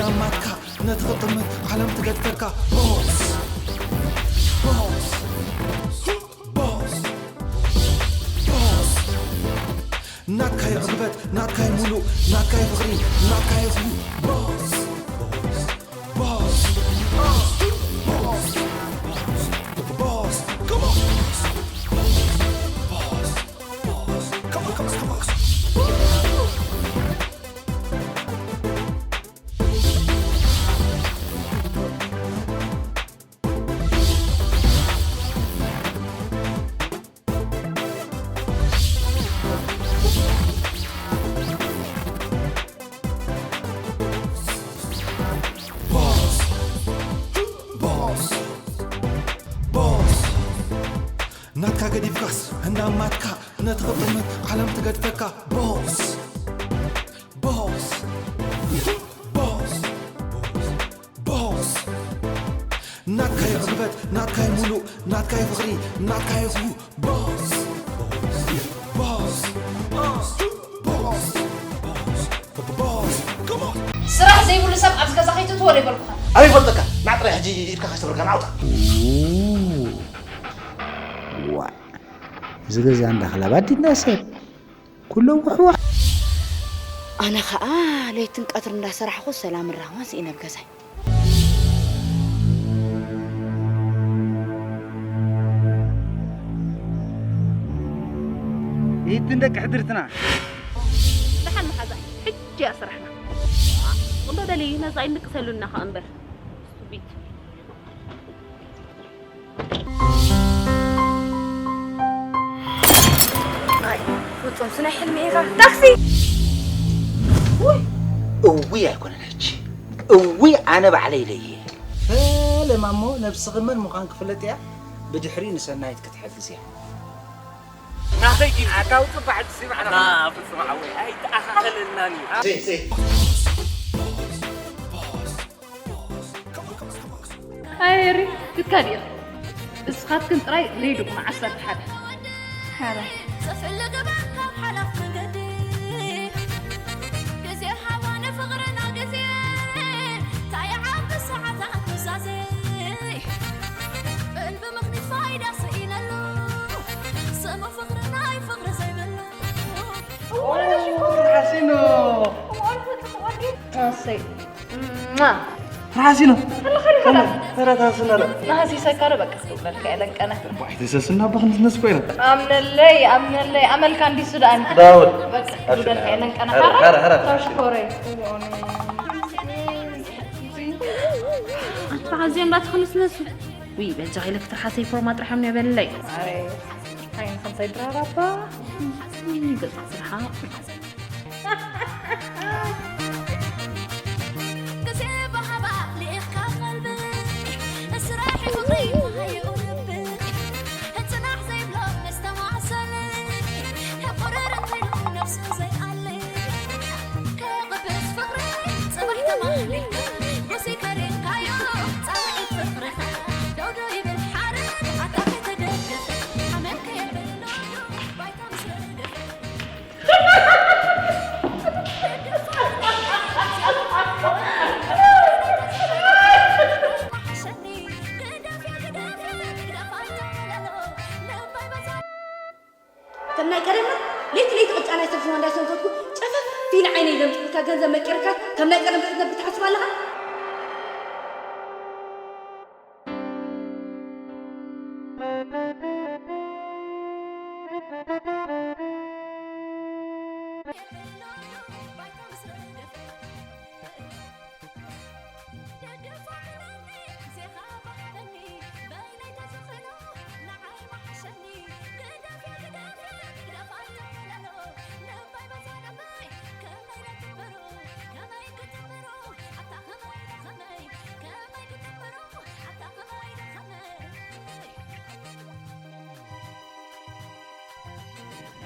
ኣማትካ ነቲ ክጥምት ዓለም ትገድፈካ። ቦስ፣ ቦስ፣ ቦስ፣ ቦስ። ናትካይ ዕግበት፣ ናትካይ ሙሉእ፣ ናትካይ ፍቕሪ፣ ናትካይ ኩሉ። ቦስ፣ ቦስ፣ ቦስ፣ ቦስ፣ ቦስ። Come on. ቦስ፣ ቦስ፣ come on, come on, come on. ቦስ፣ ቦስ፣ ቦስ። ናትካ ገዲፍካስ እናማትካ ነቲ ክጥምት ዓለም ትገድፈካ። ቦስ፣ ቦስ፣ ቦስ፣ ቦስ። ናትካይ ዕግበት፣ ናትካይ ሙሉእ፣ ናትካይ ፍቕሪ፣ ናትካይ ኩሉ። ቦስ፣ ቦስ፣ ቦስ፣ ቦስ፣ ቦስ። Come on. ስራሕ ዘይብሉ ሰብ ኣብዚ ገዛ ከይትእትዎ ዶ ይበልኩኻ? ኣበይ ፈልጠካ? ና ጥራይ ሕጂ ኢድካ ከይሰብረካ ናውጣ። ዋ፣ እዚ ገዛ እንዳኽላባት ድና ሰብ ኩሎም ውሕዋሕ። ኣነ ኸኣ ለይትን ቀትሪ እንዳሰራሕኹ ሰላምን ራህዋን ስኢነ ኣብ ገዛይ። ይህትን ደቂ ሕድርትና። ደሓን መሓዛ ሕጂ እያ ስራሕና። እንዶ ደሊ ነዛ ይንቅሰሉና ከኣ እምበር። ስቱቢድ። ኣይ ፍጹም ስናይ ሕልሚ ኢኻ። ታክሲ እውይ ኣይኮነን ሕጂ እውይ ኣነ ባዕለይ ኢለየ ፈለማ እሞ ነብስኺ መን ምዃን ክፍለጥ እያ ብድሕሪኡ ንሰናይት ክትሕግዝ እያ ናኸይ ግን ኣታዊ ጽባሕ ዝስማዕና ፍጹም ዓወይ ኣይተኣኻኸለልናን እዩ ኣየሪ ትካል እያ እስኻትክን ጥራይ ሬድኩም ዓሰርተ ሓደ ሓራ ጽፍል ግበር ካብ ሓላፍ መንገዲ ግዜ ሃባ ንፍቕርና ግዜ ታይዓብ ብሰዓታት ኑዛዜ በል ብምኽኒት ፋይዳ ስኢነሉ ስሙ ፍቕሪ ናይ ፍቕሪ ዘይብሉ ሓሲኖ ኣሰይ ሓሲኖ ኣለኸ ተረታስነረ ናሃሲሰካ ዶ በቃ ክብለልካ የለቀነ ባሕቲ ሰስና በኽንትነስ ኮይና ኣምነለይ ኣምነለይ ኣመልካ እንዲሱ ደኣኒ ዳውድ በቃ ክብለልካ የለቀነ ሐረ ሐረ ታሽኮረይ ኣንታ ኣዝዮም እንዳትኽንስነሱ ውይ በጃ ኢለ ክትርሓሰይ ፎርማ ጥርሖም ነበለይ ኣይ ንኸምሳይ ድራራባ ገጽ ስርሓ ግዜ ብሃባ ልኢኽካ ቀልቢ ስራሕ ፍቕሪ ተሃይኡ ልቢ ጽናሕ ዘይብሎ መስተማሰሊ ሕቁርር እንተይሉ ነብሱ ዘይኣሊ ከቕብስ ፍቕሪ ጽባሕ ተማሊካ ጉሲ ከሪንካዮ ጻውዒት ፍቕርኻ ደውዶ ይብል ሓረ ኣታ ከይተደገፈ ኣመል ከየብሎ ባይታ ምስ ረገፈ ከም ናይ ቀደምና ለይቲ ለይቲ ቅጫ ናይ ሰብ ሽዋ እንዳሰንከትኩ ጨፈፍ ኢለ ዓይነይ ዘምፅኡልካ ገንዘብ መቂርካ ከም ናይ ቀደም ክትነብር ትሓስብ ኣለኻ?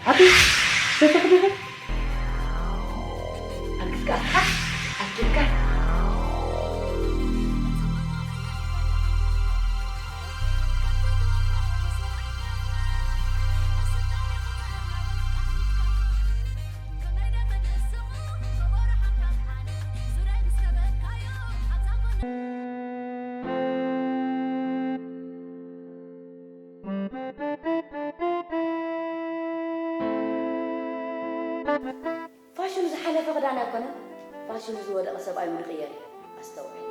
ሓቲ ተተኽሊኸ ኣልክትካ ኣትካ ኣትካ ፋሽኑ ዝሓለፈ ክዳን ኣይኮነን፣ ፋሽኑ ዝወደቐ ሰብኣይ ምንቕያር እዩ። ኣስተውዕል።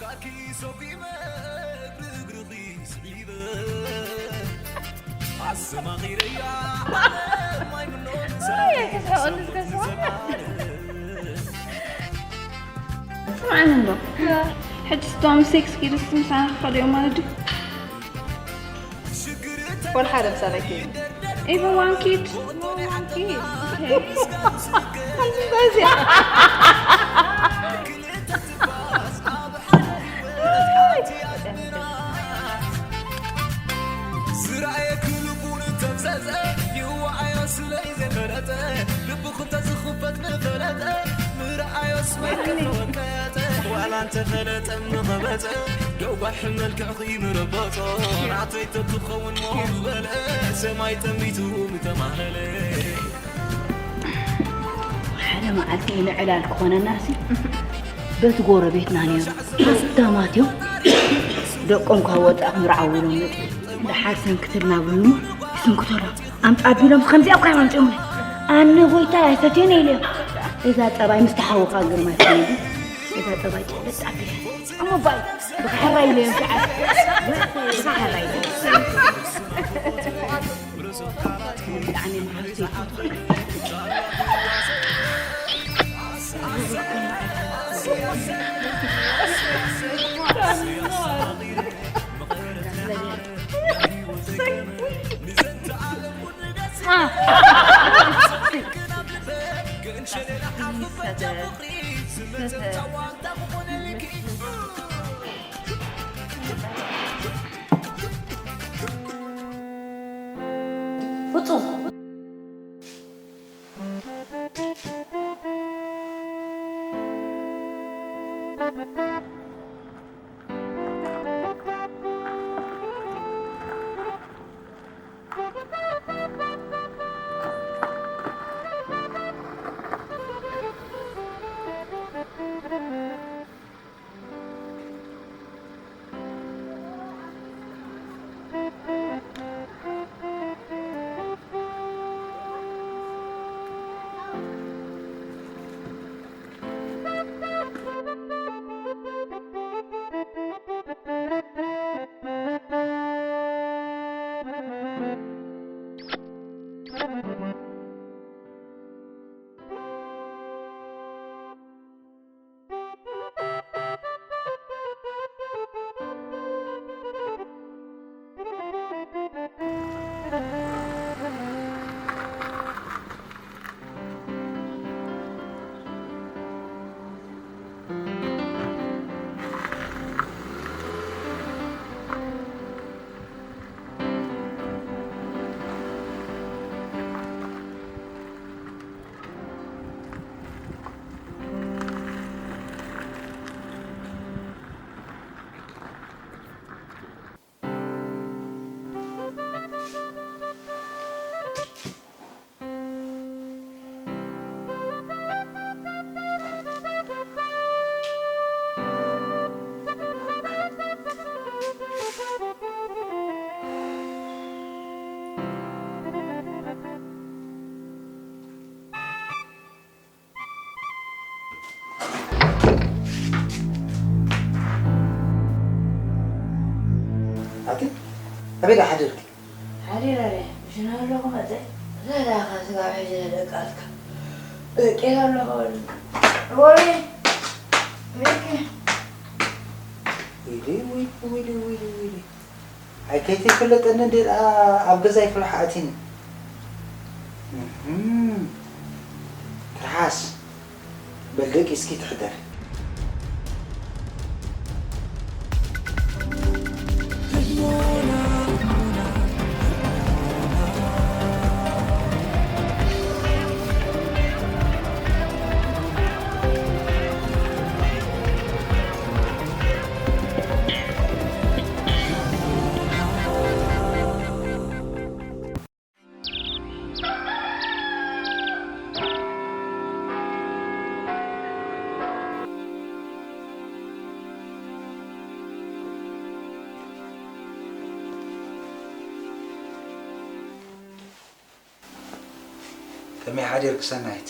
ካኪ ሶፊመ እግሪ እግርኺ ስዒበ ኣሰማኺረያ ኣነ ማይ ምኖ ኣየ፣ ተስፋ ቁልፍ ተስፋ። ስምዓኒ እንዶ። ሕጂ ስቶም ሴክስ ኪድስ ምሳና ክኸዱ እዮም ማለት ድዩ? ወላ ሓደ ምሳና ኣይከይድን። Even one kid? No one kid. Okay. ከምዚ በዚያ። ዝረኣየኪ ልቡ ንተምዘዘ፣ ይወዓዮ ስለይ ዘይፈለጠ፣ ልብኹ እንተዝኽፈት ምፈለጠ፣ ምርኣዮስ መከተ ወቀጠ፣ ዋላ እንተፈለጠ ምኸበጠ፣ ደጓሕ መልክዕኺ ምረበጾ፣ ናተይ ተትኸውን ሞ ምበለ፣ ሰማይ ጠሚቱ ምተማህለለ። ሓደ መዓልቲ ንዕላል ክኾነና ሲ፣ በቲ ጎረቤትና ነይሩ። ሃብታማት እዮም። ደቆም ካብ ወፃእ ክምርዓው ኢሎም መፁ። ደሓር ሰንክትልና ብሉሞ ይስንክተሎም። ኣምፃ ኣቢሎም ከምዚኦም ካብ ኣምፅኦም ኣነ ጎይታ ኣይሰትዮን ኢለ እዮም። እዛ ፀባይ ምስ ተሓወኻ ግርማ ትነቢ። እዛ ፀባይ ጨለጥ ኣቢለ። እሞ ባይ ብክሕራ ኢለ እዮም ሰዓት። ብክሕራ ኢለ እዮም። ብጣዕሚ መሃዝቲ። ፍጹም። ኣቲ ኣበይ ደኣ ሓዲርኪ? ሓዲረ ረ፣ ምሽና ኣለኹ መጸ። ዘላኻ ስጋብ ሕጂ ደቃትካ። ደቂረ ኣለኹ። ሮቢ፣ ቤኪ። ዊሊ፣ ዊሊ፣ ዊሊ፣ ዊሊ፣ ዊሊ። ኣይ ከይተይፈለጠኒ እንዴ ደኣ ኣብ ገዛይ ፍልሖ ኣቲኒ። እህም። ትርሓስ። በል ደቂስኪ ትሕደሪ። ከመይ ሓዲርክ ሰናይት?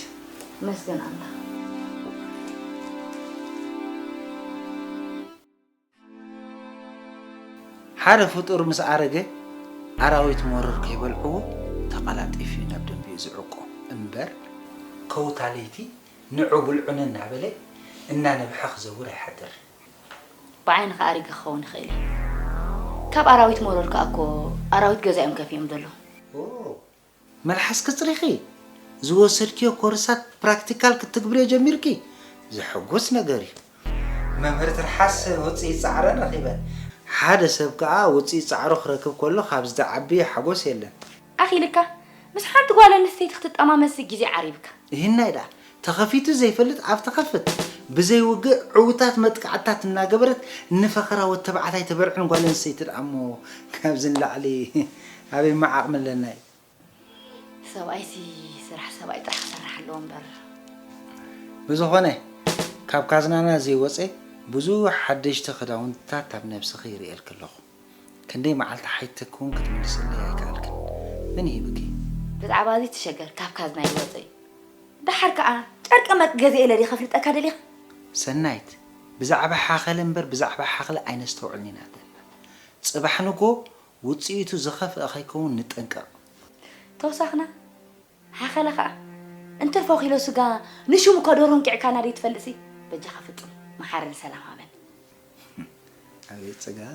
መስገን ኣምላኽ። ሓደ ፍጡር ምስ ኣረገ ኣራዊት መረር ከይበልዕዎ ተቐላጢፉ እዩ ናብ ደንቢኡ ዝዕቆ እምበር ከውታ ለይቲ ንዑ ብልዑኒ እናበለ እናነብሐ ክዘውር ኣይሓድርን። ብዓይንኻ ኣሪገ ክኸውን ይኽእል እዩ። ካብ ኣራዊት መረር ከኣ እኮ ኣራዊት ገዛ እዮም ከፊኦም ዘለዉ። ኦ፣ መልሓስኪ ኣጽሪኺ ዝወሰድክዮ ኮርሳት ፕራክቲካል ክትትግብርዮ ጀሚርኪ ዘሐጉስ ነገር እዩ። መምህር ትርሓስ ውጽኢት ጻዕረን ረኺበን። ሓደ ሰብ ከኣ ውጽኢት ጻዕሩ ክረክብ ከሎ ካብ ዝተዓቢ ሓጎስ የለን። ኣኺልካ ምስ ሓንቲ ጓል ኣንስተይቲ ክትጠማመስ ግዜ ዓሪብካ። ይህናይ ደኣ ተኸፊቱ ዘይፈልጥ ኣፍ ትኸፍት። ብዘይ ውግእ ዕውታት መጥቃዕትታት እናገበረት ንፈኸራ ወድ ተባዕታይ ተበርዕን ጓል ኣንስተይቲ ደኣ እሞ ካብዚ ንላዕሊ ኣበይ መዓቕሚ ኣለና እዩ። ሰብኣይሲ ስራሕ ሰብኣይ ጥራሕ ክሰርሕ ኣለዎ እምበር። ብዝኾነ ካብ ካዝናና ዘይወፀ ብዙሕ ሓደሽቲ ክዳውንትታት ኣብ ነብስኺ ይርእየልኪ ኣለኹ። ክንደይ መዓልቲ ሓይትተኪ እውን ክትምልስለይ ኣይከኣልክን። መን ይህብኪ? ብዛዕባ እዚ ትሸገር ካብ ካዝናይ ዝወፀ እዩ። ደሓር ከዓ ጨርቂ መርቂ ገዚኤለ ድየ ከፍልጠካ ደሊኻ? ሰናይት ብዛዕባ ሓኸለ እምበር ብዛዕባ ሓኽሊ ኣይነስተውዕልን ኢና ዘለና። ፅባሕ ንጎ ውፅኢቱ ዝኸፍአ ከይከውን ንጠንቀቕ። ተውሳኽና ሓኸለ ኸዓ እንትርፎ ኪሎ ስጋ ንሹም እኳ ደርሆ እንቂዕካና ደይትፈልጥሲ በጃኻ ፍጹም መሓረኒ ሰላም ሃበኒ። ኣቤት ጽጋብ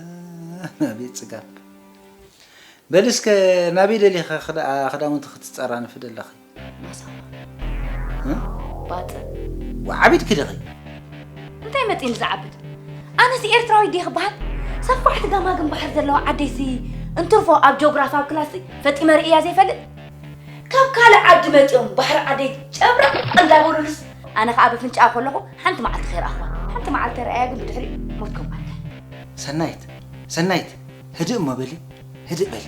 ኣቤት ጽጋብ። በሊ እስከ ናበይ ደሊኸ ክዳ- ክዳውንቲ ክትጸራንፊ ደለኺ? ማሳዋ እ? ባጽዕ ዓቢድኪ ዲኺ? እንታይ መጺኒ ዝዓብድ ኣነስ ኤርትራዊት ድየ ክበሃል ሰፋሕቲ ገማግም ባሕሪ ዘለዋ ዓደይሲ እንትርፎ ኣብ ጆግራፊ ኣብ ክላስሲ ፈጢመ ርእያ ዘይፈልጥ ካብ ካልእ ዓዲ መጺኦም ባሕሪ ዓደይ ጨብረቕ እንዳበሉሉስ ኣነ ከኣ በፍንጫኣ ከለኹ ሓንቲ መዓልቲ ከይረኣኽዋ ሓንቲ መዓልቲ ተረኣያ ግን ብድሕሪኡ ሞት ከምኣልካ ሰናይት ሰናይት ህድእ እሞ በሊ ህድእ በሊ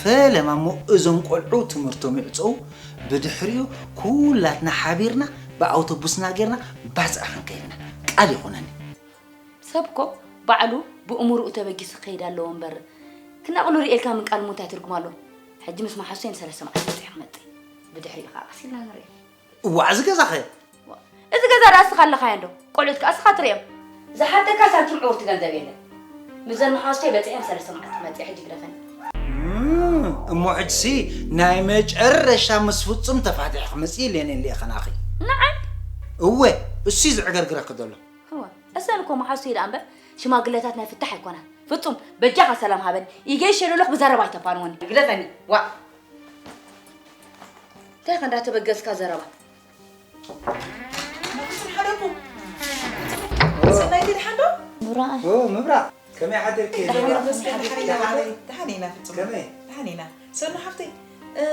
ፈለማ እሞ እዞም ቆልዑ ትምህርቶም ይዕፀው ብድሕሪኡ ኩላትና ሓቢርና ብኣውቶቡስና ጌርና ባፅዕ ክንከይድ ኢና ቃል ይኹነኒ ሰብ እኮ ባዕሉ ብእምርኡ ተበጊሱ ክኸይድ ኣለዎ እምበር ክነቕሉ ርእየልካ ምንቃል እሞ እንታይ ትርጉም ኣለዎ? ሕጂ ምስ መሓዙተይ ንሰለስተ መዓልቲ በፂሐ ክመፅእ እየ። ብድሕሪኡ ከዓ ቀስ ኢልና ንሪኦ። እዋእ እዚ ገዛኸ? እዚ ገዛ ደኣ እስኻ ኣለኻዮ እንዶ? ቆልዑት ከዓ እስኻ ትርእዮም። ዝሓተካ ሳንቲም ዕውርቲ ገንዘብ የለን። ምስዘን መሓዙተይ በፂሐ ንሰለስተ መዓልቲ ክመፅእ እየ። ሕጂ ግደፈኒ። እም፣ እሞ ሕጅሲ ናይ መጨረሻ ምስ ፍጹም ተፋቲሐ ክመጽእ ኢለ እየ ከናኺ። ንዓይ? እወ፣ እሱ'ዩ ዘዕገርግረኪ ዘሎ። እወ፣ እሰን እኮ መሓዙተይ ደኣ እምበር ሽማግለታት ናይ ፍታሕ ኣይኮናን። ፍጹም፣ በጃኻ ሰላም ሃበኒ። ኢገይሸ ሎሎኽ ብዘረባ ኣይተፋንወኒ። ግደፈኒ። ዋእ። እንታይ ከ እንዳተበገስካ ዘረባ? ናፍጹም ሓደኩም። ሰናይቲ ድሓን ዶ? ምብራቕ። ኦ፣ ምብራቕ። ከመይ ሓደርኪ? ደሓን ኢና ፍጹም። ከመይ? ደሓን ኢና። ሰኑ ሓፍተይ፣ እ፣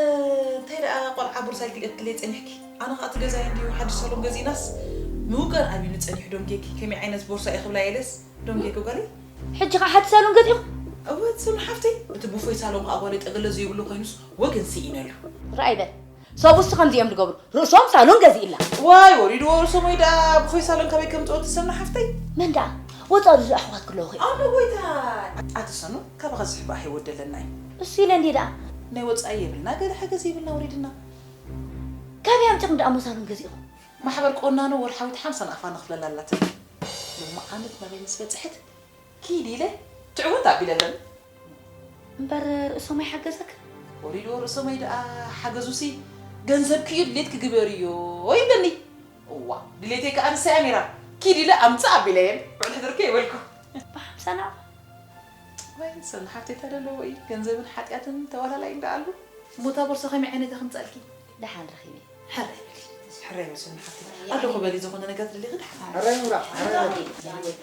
እንታይ ደኣ ቆልዓ ቦርሳይ ክልእክለይ ጸኒሕኪ? ኣነ ኸኣ እቲ ገዛይ እንድዩ ሓድሽ ሳሎን ገዚእናስ ምውጋን ኣብዩኒ ጸኒሑ ዶንጌኪ። ከመይ ዓይነት ቦርሳ እዩ ክብላ ኢለስ ዶንጌኪ ጓለይ። ሕጂ ኸኣ ሓድሽ ሳሎን ገዚእኹም? እወ፣ ሰኑ ሓፍተይ፣ እቲ ቡፎይ ሳሎን ኸኣ ጓለይ ጠገለ ዘይብሉ ኮይኑስ ወገን ስኢነሉ። ርኣይ በል፣ ሰብኡስ ከምዚ እዮም ዝገብሩ። ርእሶም ሳሎን ገዚእላ። ዋይ ወሪድዎ ርእሶም ወይ ደኣ ብኾይ ሳሎን ካበይ ከምጽኦ ትሰምና ሓፍተይ። መን ደኣ? ወጻሉ ዝኣሕዋት ክለኹ። ኣነ ጎይታ። ኣቲ ሰኑ ካባኻ ዝሕባእ ህይወት ደለና እዩ። እሱ ኢለ እንድየ ደኣ። ናይ ወጻኢ የብልና ገለ ሓገዝ የብልና ወሪድና። ካበይ ኣምጺኹም ደኣ እሞ ሳሎን ገዚእኹም? ማሕበር ቆናኖ ወርሓዊት ሓምሳ ናቕፋ ንኽፍለላ ኣላትና። ሎሚ ዓመት ናበይ ምስ በጽሐት ኪድ ኢለ ትዕወት ኣቢለለን። እምበር ርእሶም ኣይሓገዘክን? ወሪድዎ ርእሶመይ ደኣ ሓገዙሲ ገንዘብኪ እዩ ድሌትኪ ግበርዮ ይብለኒ። እዋ ድሌተይ ከኣ ንሳ እያ ነይራ። ኪድ ኢለ ኣምጽእ ኣቢለየን ውዕል ሕድርኪ ይበልኩ። ብሓምሳ ናቕፋ? ወይ ሰኑ ሓፍተይ ተደለዎ እዩ ገንዘብን ሓጢኣትን ተዋላላይ እንዳ ኣሉ። እሞ እታ ቦርሳ ከመይ ዓይነት እያ ከምጽኣልኪ? ደሓን ረኺበ። ሕራይ በሊ። ሕራይ በሊ ሰኑ ሓፍተይ። ኣለኹ በሊ ዝኾነ ነገር ደሊኺ ደሓን። ሕራይ ምብራቕ። ሕራይ በሊ።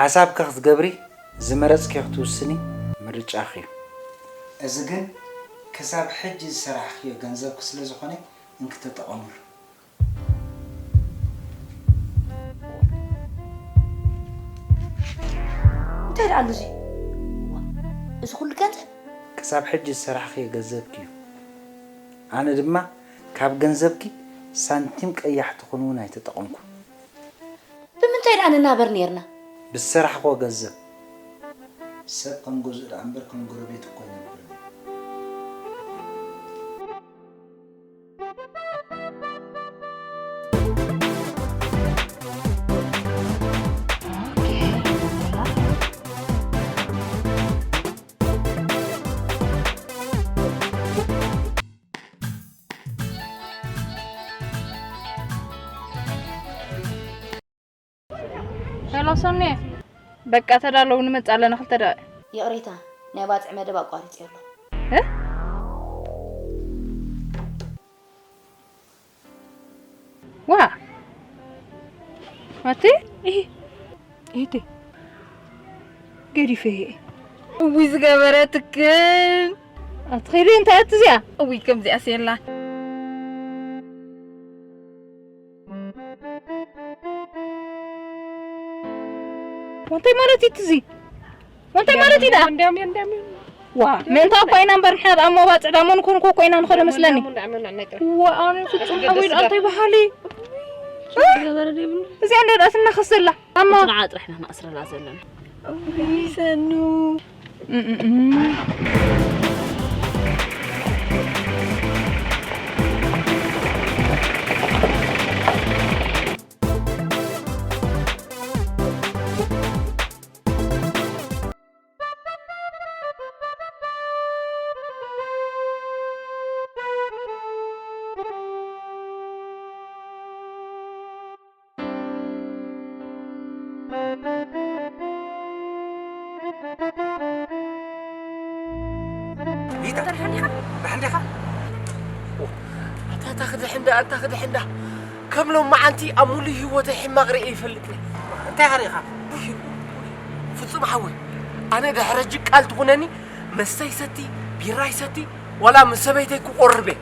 ሓሳብኪ ክትገብሪ ዝመረጽክዮ ክትውስኒ ምርጫኺ እዩ። እዚ ግን ክሳብ ሕጂ ዝሰራሕክዮ ገንዘብኪ ስለ ዝኾነ እንክትጠቐምሉ። እንታይ ደኣ ኣሎ እዚ? እዚ ኩሉ ገንዘብ? ክሳብ ሕጂ ዝሰራሕክዮ ገንዘብኪ እዩ። ኣነ ድማ ካብ ገንዘብኪ ሳንቲም ቀያሕ ትኹን እውን ኣይተጠቐምኩ። ብምንታይ ደኣ ንናበር ነርና? ብዝሰራሕክዎ ገንዘብ ሰብ ከም ገዝኡ ደኣ እምበር ከም ጎረቤት እኮ ኣይነብርን። ሄሎ ሶኒ፣ በቃ ተዳለዉ፣ ንመጽእ ኣለና። ክልተ ደቂቕ። ይቕሬታ፣ ናይ ባጽዕ መደብ ኣቋሪጸ ኣሎ። እ? ዋ፣ ኣቲ? ኢሂ፣ ኢሂ፣ ገዲፈ እየ። እውይ ዝገበረትክን። ኣትኺዲ እንታይ ኣቲ እዚኣ? እውይ ከምዚኣስ የላ። እንታይ ማለት እዩ እቲ እዚ? እንታይ ማለት እዩ ደኣ? ዋ፣ ምእንታ እኮ ኢና እምበር ንሕና ደኣ እሞ ባጽዕ ደኣ እሞ ንኮን እኮ ኢና ንኸዶ መስለኒ። ዋ፣ ኣነ ፍጹም ሓወይ ደኣ እንታይ በሃሊ። እዚኣ እንደ ደኣ ትናኸስ ዘላ። ኣማ ንዓ ጥራሕ ኢና ክነእስረላ ዘለና። እውይ ሰኑ። ሪታ፣ ደሓን ዲኻ? ደሓን ዲኻ? ኣታ፣ ኣታ ክድሕን ዳ፣ ኣታ ክድሕን ዳ። ከም ሎማዓንቲ ኣብ ሙሉእ ህይወተይ ሕማቕ ርእየ ይፈልጥን። እንታይ ሪኢኻ? ፍጹም ሓወይ፣ ኣነ ድሕሪ ሕጂ ቃል ትኹነኒ፣ መስተ ይሰቲ፣ ቢራ ይሰቲ፣ ዋላ ምስ ሰበይተይ ክቆርብ እየ፣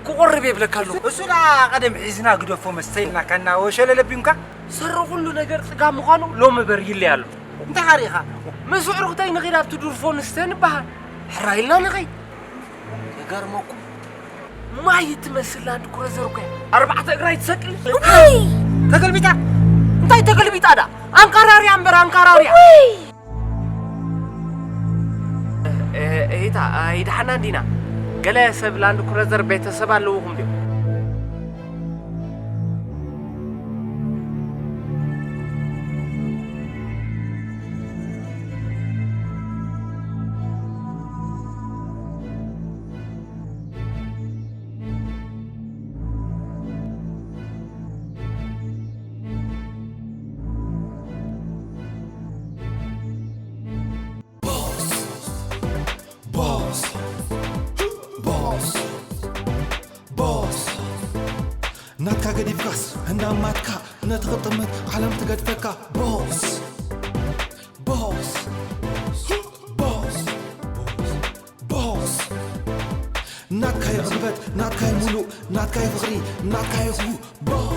ክቆርብ እየ ይብለካ ኣለኹ። እሱ ደኣ ቀደም ሒዝና ግደፎ መስተ ኢልናካ እና ወሸለ ለቢምካ። ሰሩ ኩሉ ነገር ጽጋብ ምዃኑ ሎሚ በሪህለይ ኣሎ። እንታይ ሪኢኻ? ምስ ኣዕሩኽተይ ንኺድ ኣብቲ ዱርፎ ንስተ ንበሃል። ሕራይ ኢልና ንኸይድ። ይገርመኩም። ማይ እትመስል ላንድ ክሩዘር እኮ እያ። ኣርባዕተ እግራ ኣይትሰቅል። ተገልቢጣ። እንታይ ተገልቢጣ ዳ? ኣንካራርያ እምበር ኣንካራርያ። እ-፣ እታ ኣይደሓና እንዲና። ገለ ሰብ ላንድ ክሩዘር ቤተሰብ ኣለውኹም ድዮም? ቦስ፣ ቦስ፣ ቦስ፣ ቦስ። ናትካ ገዲፍካስ እንዳማትካ ነቲ ክጥምት ዓለም ትገድፈካ። ቦስ፣ ቦስ፣ ቦስ፣ ቦስ። ናትካይ ዕግበት፣ ናትካይ ሙሉእ፣ ናትካይ ፍቕሪ፣ ናትካይ ኹ። ቦስ፣